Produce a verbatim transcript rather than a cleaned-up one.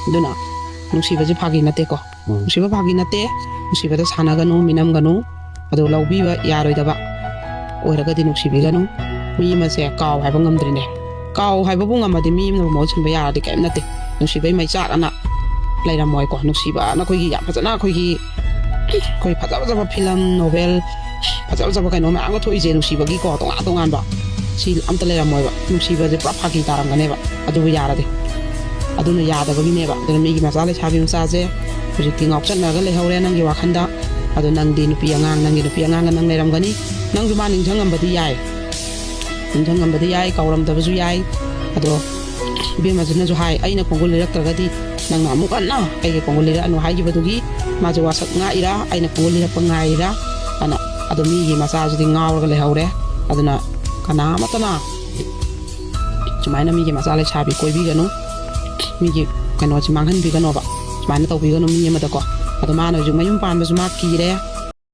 ꯑꯗꯨꯅ ꯅꯨꯡꯁꯤꯕꯁꯦ ꯐꯥꯒꯤ ꯅꯠꯇꯦꯀꯣ꯫ ꯎꯝ꯫ ꯅꯨꯡꯁꯤꯕ ꯐꯥꯒꯤ ꯅꯠꯇꯦ꯫ ꯅꯨꯡꯁꯤꯕꯗ ꯁꯥꯟꯅꯒꯅꯨ, ꯃꯤꯅꯝꯒꯅꯨ꯫ ꯑꯗꯨ ꯂꯧꯕꯤꯕ ꯌꯥꯔꯣꯏꯗꯕ ꯑꯣꯏꯔꯒꯗꯤ ꯅꯨꯡꯁꯤꯕꯤꯒꯅꯨ꯫ ꯃꯤ ꯑꯃꯁꯦ ꯀꯥꯎ ꯍꯥꯏꯕ ꯉꯝꯗ꯭ꯔꯤꯅꯦ꯫ ꯀꯥꯎ ꯍꯥꯏꯕꯕꯨ ꯉꯝꯃꯗꯤ ꯃꯤ ꯑꯃꯅ ꯃꯍꯨꯠ ꯁꯤꯟꯕ ꯌꯥꯔꯗꯤ ꯀꯔꯤꯝ ꯅꯠꯇꯦ꯫ ꯅꯨꯡꯁꯤꯕꯩ ꯃꯩꯆꯥꯛ ꯑꯅ ꯂꯩꯔꯝꯃꯣꯏꯀꯣ꯫ ꯅꯨꯡꯁꯤꯕꯅ ꯑꯩꯈꯣꯏꯒꯤ ꯌꯥꯝ ꯐꯖꯅ ꯑꯩꯈꯣꯏꯒꯤ, ꯑꯩꯈꯣꯏ ꯐꯖ ꯐꯖꯕ ꯐꯤꯂꯝ, ꯅꯣꯕꯦꯜ, ꯐꯖ ꯐꯖꯕ ꯀꯩꯅꯣ ꯃꯌꯥꯝꯒ ꯊꯣꯛꯏꯁꯦ ꯅꯨꯡꯁꯤꯕꯒꯤꯀꯣ, ꯇꯣꯉꯥꯟ ꯇꯣꯉꯥꯟꯕ꯫ ꯁꯤ ꯑꯝꯇ ꯂꯩꯔꯝꯃꯣꯏꯕ꯫ ꯅꯨꯡꯁꯤꯕꯁꯦ ꯄꯨꯔꯥ ꯐꯥꯒꯤ ꯇꯥꯔꯝꯒꯅꯦꯕ꯫ ꯑꯗꯨꯕꯨ ꯌꯥꯔꯗꯤ꯫ ꯑꯗꯨꯅ ꯌꯥꯗꯕꯒꯤꯅꯦꯕ꯫ ꯑꯗꯨꯅ ꯃꯤꯒꯤ ꯃꯆꯥ ꯂꯩꯁꯥꯕꯤ ꯃꯆꯥꯁꯦ ꯍꯧꯖꯤꯛꯇꯤ ꯉꯥꯎꯆꯠꯅꯔꯒ ꯂꯩꯍꯧꯔꯦ ꯅꯪꯒꯤ ꯋꯥꯈꯟꯗ꯫ ꯑꯗꯣ ꯅꯪꯗꯤ ꯅꯨꯄꯤ ꯑꯉꯥꯡ, ꯅꯪꯒꯤ ꯅꯨꯄꯤ ꯑꯉꯥꯡꯒ ꯅꯪ ꯂꯩꯔꯝꯒꯅꯤ꯫ ꯅꯪꯁꯨ ꯃꯥ ꯅꯤꯡꯁꯤꯡꯉꯝꯕꯗꯤ ꯌꯥꯏ꯫ ꯅꯤꯡꯁꯤꯡꯉꯝꯕꯗꯤ ꯌꯥꯏ, ꯀꯥꯎꯔꯝꯗꯕꯁꯨ ꯌꯥꯏ꯫ ꯑꯗꯣ ꯏꯕꯦꯝꯃꯁꯤꯅꯁꯨ ꯍꯥꯏ, "ꯑꯩꯅ ꯈꯣꯡꯒꯨꯜ ꯂꯤꯔꯛꯇ꯭ꯔꯒꯗꯤ ꯅꯪꯅ ꯑꯃꯨꯛ ꯍꯟꯅ ꯑꯩꯒꯤ ꯈꯣꯡꯒꯨꯜ ꯂꯤꯔꯛꯑꯅꯨ" ꯍꯥꯏꯈꯤꯕꯗꯨꯒꯤ ꯃꯥꯁꯦ ꯋꯥꯁꯛ ꯉꯥꯛꯏꯔꯥ, ꯑꯩꯅ ꯈꯣꯡꯒꯨꯜ ꯂꯤꯔꯛꯄ ꯉꯥꯏꯔꯤꯔꯥ ꯑꯅ꯫ ꯑꯗꯣ ꯃꯤꯒꯤ ꯃꯆꯥꯁꯤꯗꯤ ꯉꯥꯎꯔꯒ ꯂꯩꯍꯧꯔꯦ꯫ ꯑꯗꯨꯅ ꯀꯅꯥ ꯑꯃꯠꯇꯅ ꯁꯨꯃꯥꯏꯅ ꯃꯤꯒꯤ ꯃꯆꯥ ꯂꯩꯁꯥꯕꯤ ꯀꯣꯏꯕꯤꯒꯅꯨ, ꯃꯤꯒꯤ ꯀꯩꯅꯣꯁꯤ ꯃꯥꯡꯍꯟꯕꯤꯒꯅꯣꯕ, ꯁꯨꯃꯥꯏꯅ ꯇꯧꯕꯤꯒꯅꯨ ꯃꯤ ꯑꯃꯗꯀꯣ꯫ ꯑꯗꯣ ꯃꯥꯅ ꯍꯧꯖꯤꯛ ꯃꯌꯨꯝ ꯄꯥꯟꯕꯁꯨ ꯃꯥ ꯀꯤꯔꯦ꯫